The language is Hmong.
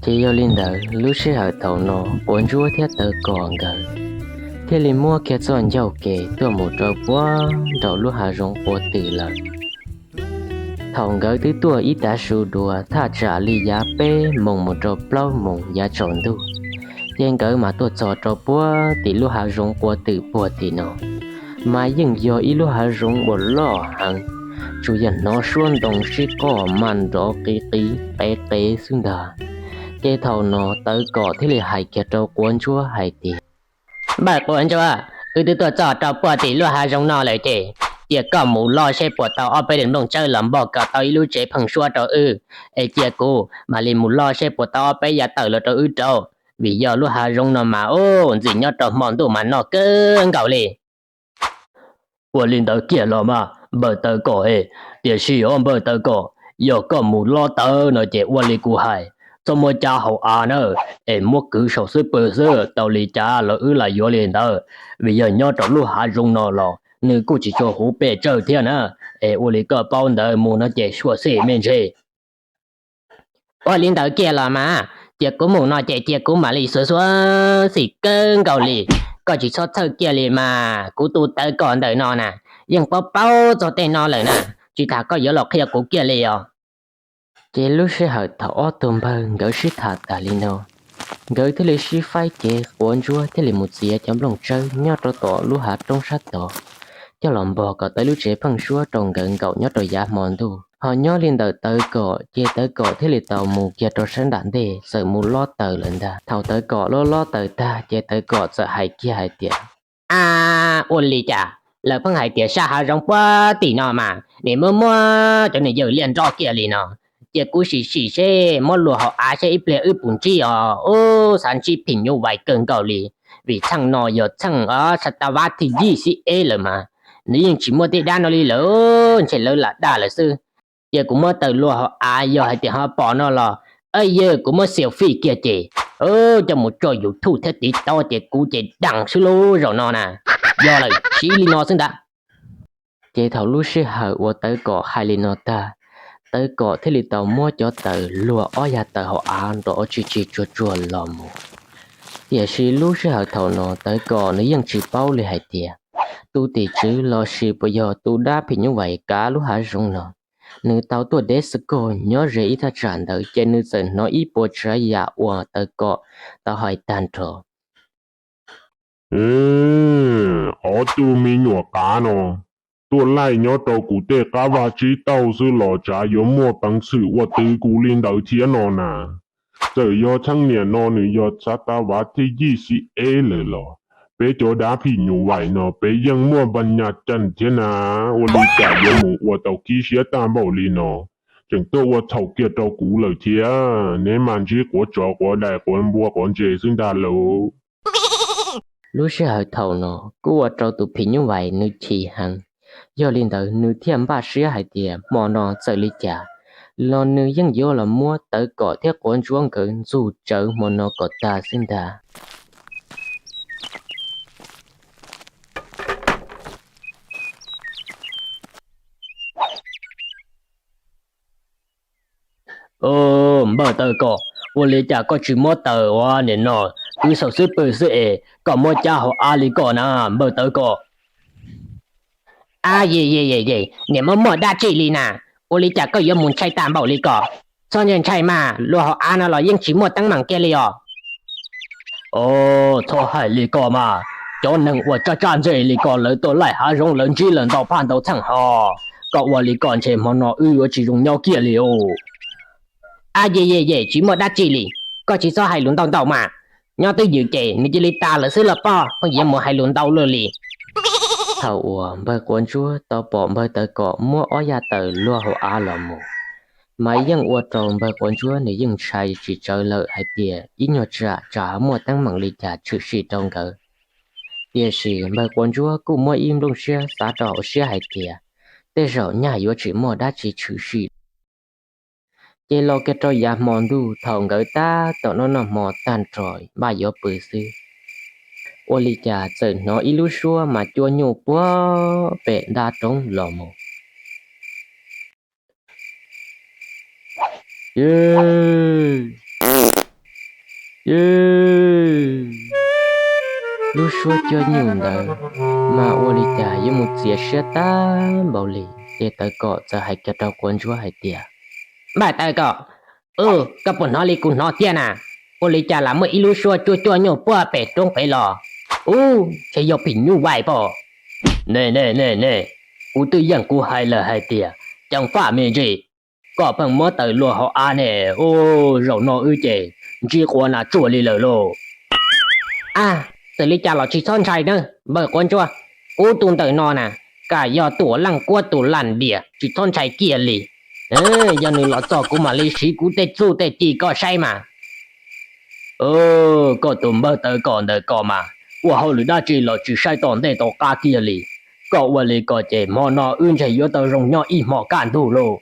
Ces yog li ntawd, lub sij hawm thaum no Quav Ntsuab thiab Tawv Kom nkawd thiaj li muab kiag txoj ncauj kev tuaj mus rau puag nraum lub hav zoov quav twm lawm. Thaum nkawd twb tuaj ib tav su dua thaj tsam li yav peb moos mus rau plaub moos yav tsaus ntuj, ces nkawd mas tuaj txog rau puag tim lub hav zoov quav twm puag tim no, mas yeej yog ib lub hav zoov uas loj heev, tsuas yog hnov suab ntoo sib qoj mas nrov qiv qiv qev qev xwb ntag. Ces thaum no Tawv Kom thiaj li hais kiag rau Quav Ntsuab hais tias, Npawg Quav Ntsuab, wb twb tuaj txog rau puag tim lub hav zoov no lawm ces cia koj mus loj seb puas tau ob peb daim nplooj tsawb los npog kom tau ib lub tsev pheeb suab rau wb, es cia kuv mam li mus loj seb puas tau ob peb yav tawm los rau wb rauv, vim yog lub hav zoov no mas ub ntxim nyob rau hmo ntuj mas noj kawg nkaus li. Ua li ntawd kiag los mas npawg Tawv Kom e, tiam sis os npawg Tawv Kom, yog koj mus loj tawv no ces ua li kuv hais, txhob muab cab hauv av na, es muab kwv saum xub pwg xwb, tau li cas los wb lam yuav li ntawd, vim yog nyob rau lub hav zoov no los nws kuj tsis tshua huv pes tsawg thiab na, es ua li koj paub ntawd, mus no ces suam xim me ntsis. Ua li ntawd kiag los mas, cia kuv mus no ces cia kuv mam li xuav xuav xim kawg nkaus li, koj tsis txhob txhawj kiag li mas, kuv tus Tawv Kom ntawm no na, yeej paub paub txog tej no lawm na, tsis tas koj yuav los qhia kuv kiag li os. Ces lub sij hawm thaum ob tug npawg nkawd sib tham tas li no, nkawd thiaj li sib faib cev, Quav Ntsuab thiaj li mus txiav cov nplooj tsawb nyob rau tom lub hav roob sab tod coj los npog kom tau lub tsev pheeb suab rau nkawd nkaum nyob rau yav hmo ntuj. Ho nyob li ntawm Tawv Kom ces Tawv Kom thiaj li tau mus kiag rau sab nram ntej txawm mus lob taws lawm ntag. Thaum Tawv Kom lob lob taws tag ces Tawv Kom txawm hais kiag hais tias, A, ua li cas lawv pheej hais tias sab hav zoov puag tim no mas nim muab muab cov niag yawg liaj nroj kiag li no, cia kuv sim sim seb muab luag hauv av seb ib pliag wb puas ntsib os. Ub, xav ntsib phim nyuj vais kawg nkaus li, vim txheej no yog txheej os sa ta vab thib yij xib eb lawm mas nws yeej tsis muaj tej dab no li lawm, ntshe lawv lam dag lawm xwb. Cia kuv muab taws luag hauv av, yog hais tias ho pom no los, yawg, kuv muab xias fij kiag ces coj mus tso YouTube thiab TikTok ces kuv ces daag xwb lub zaum no na. Yog lawm, siv li no xwb ntag. Ces thaum lub sij hawm uas Tawv Kom hais li no tag, Tawv Kom thiaj li tau muab cov taws luag ob yag taws hauv av nrov tsis tsis tsuag tsuag los mus. Tiam sis lub sij hawm thaum no Tawv Kom nws yeej tsis paub li hais tias tus tim tswv los sis puas yog tus dab phim nyuj vais kav lub hav zoov no, nws tau tuaj dev xwb kog nyob ze ib thaj tsam ntawd ces nws txawm hnov ib puas tsav yam uas Tawv Kom tau hais tag nrho. Ob tug me nyuam qav no tuaj laij nyob rau kuv tej qab vaj tsib taug xwb los tsav yuav muaj peev xwm ua twv kuv li ntawd thiab no na. Txawm yog txheej niam no nws yog xav tas vav thij yij xib eb lawm los peb cov dab phim nyuj vais no peb yeej muaj npa nyas caj thiab na. Ua li cas yuav mus ua tau kib siab tag npaum li no, tseem tuaj ua txhaum kiag rau kuv lawm thiab. Neb mas ntsib quav tsov quav dais quav npua quav ntses xwb ntag lauj. Lub sij hawm thaum no kuj ua rau tus phim nyuj vais nws chim heev, yog li ntawd nws thiaj npaj siab hais tias hmo no txawm li cas los nws yeej yuav los muab Tawv Kom thiab Quav Ntsuab nkawd ntxuj tsawv hmo no kom tag xwb ntag. Npawg Tawv Kom, ua li cas koj tsis muab taws ua nim no kwv saum xub pwg xwb es koj muab cab hauv av li koj na npawg Tawv Kom? A, yej yej yej, nim muab muaj dab tsi li na? Ua li cas koj yuav mus ntshai tag npaum li ko? Txhob ntshai ntshai mas, luag hauv av no los yeej tsis muaj teeb meem kiag li os. Txhob hais li ko mas, cov neeg uas tsaj tsaj ntse li ko lawv tuaj laij hav zoov lawv ntsib lawm ntau phaj ntau txheej hos, koj ua li ko ntshe hmo no wb yuav tsis zoo nyob kiag li os. A, yej yej yej, tsis muaj dab tsi li, koj tsis txhob hais lus ntau ntau mas. Nyob twj ywm ces nws cia li tas lawm xwb los poj, pheej yuav mus hais lus ntau luaj li. Thaum uas npawg Quav Ntsuab tau pom npawg Tawv Kom muab ob yaj taws luag hauv av los mus, mas yeej ua rau npawg Quav Ntsuab nws yeej ntshai tsis tsawv lawm hais tias ib nyuag tsam tsam ho muaj teeb meem li cas tshwm sim rau nkawd. Tiam sis npawg Quav Ntsuab kuj muaj ib nplooj siab xav rau hauv siab hais tias tej zaum nyaj yuav tsis muaj dab tsi tshwm sim. Ces los kiag rau yav hmo ntuj thaum nkawd tab tom noj noj hmo tag nrho npaj yuav pw xwb, ua li cas txawm hnov ib lub suab mas cua nyuj puag pem nta roob los mus. Ces lub suab cuab nyuj ntawd mas ua li cas yuav mus txias siab tag npaum li. Ces Tawv Kom txawm hais kiag rau Quav Ntsuab hais tias, Npawg Tawv Kom, koj puas hnov li kuv hnov thiab na? Ua li cas lam muaj ib lub suab cuab cuab nyuj puag pem roob pem los? Ub, ntshe yog phim nyuj vais pob. Ne ne ne ne, kuv twb yeej kuv hais lawm hais tias ceev faj me ntsis, koj pheej muab tawm luag hauv av ne. Ub, zaum no wb ces ntsib quav nas tsuaj li lawm lauj. A, txawm li cas los tsis txhob ntshai nawb npawg Quav Ntsuab. Kuv tus ntawm no na, kam yog tus leej kuab tus lam diam, tsis txhob ntshai kiag li. Yog nws los txog kuv mam li siv kuv tej txuj tej ci koj saib mas. Koj tus npawg Tawv Kom ntawm koj mas ua hauj lwm dab tsi los tsis saib tom ntej tom qab kiag li. Koj ua li ko ces hmo no wb ntshe yuav tau zoo nyob ib hmo kaj ntug lauj.